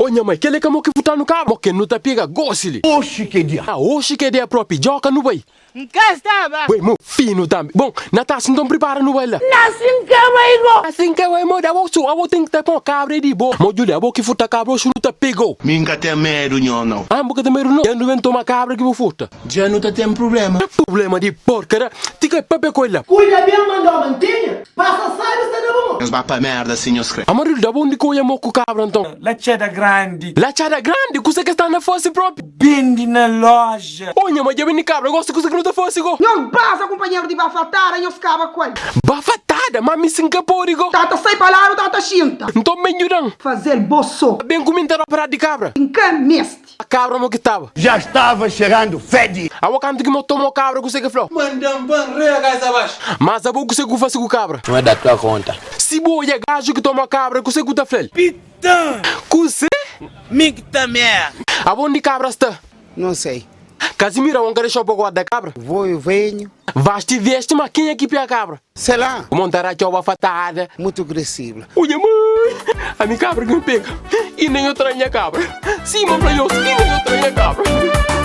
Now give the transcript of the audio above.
Oh nha mai, kel é ka mo ki futanu kabra? Mo ke nu ta pega gosi li? Oxi ke dia. Ah, oxi ke dia propi, djoka nu bai. N ka staba. Bai mo finu tambi. Bon, Natasha nton pripara nu bai la. Nasin ka bai go. Nasin ka bai modi abo su abo ten ki ta pon kabra é di bo. Mo Julia abo ki furta kabra oxi nu ta pegou. Mi N ka ten medu nho nau. Ah bu ka ten medu nau. Dja nu ben toma kabra ki bu furta. Dja nu ta ten prublema. Prublema di porka da. Ti ka papia ku el la. Cuida bem mandau mantenha. Passa sabi sta na bu mon. Nhos ba pa merda si nhos kre. Amarildo abo undi ki oia mo ku kabra nton. La txada grandi. La txada grandi kusa ki es sta na fasi propi. Bendi na loja. Oh nha ma dja bendi kabra gosi kusa ki nu ta fasi go. Nhos baza kunpanheru di bafatada nhos kaba ku el. Bafatada? Ma mi si N ka podi go. Tata sai pa ladu tata xinta. Nton ben djuda-m. Faze-l bo so. Ben ku mi N ta da un pedas di kabra. N ka meste. A kabra mo ki taba. Já estava cheirando fede. Abo kantu ki mo toma kabra kuse ki fla-u? Manda-m pa N rega es abaxu. Mas abo kuse ku fase ku kabra? Não é da tua conta. Si bo odja gaju ki toma kabra kuse ku ta fla-l? Pitan! Kuse? Mi ki ta mer. Abo undi kabra sta? Não sei. Casimiro, abo N ka dexau pa guarda kabra? Vou e venho. Vaste veste, ma kenha ki pia kabra? Sei lá. Mo N ta ratxau bafatada. Muito agressiva. O nha mãe! Ami kabra ki N pega i nen yo tra nha kabra. Sima N fla nhos, i nen yo tra nha kabra.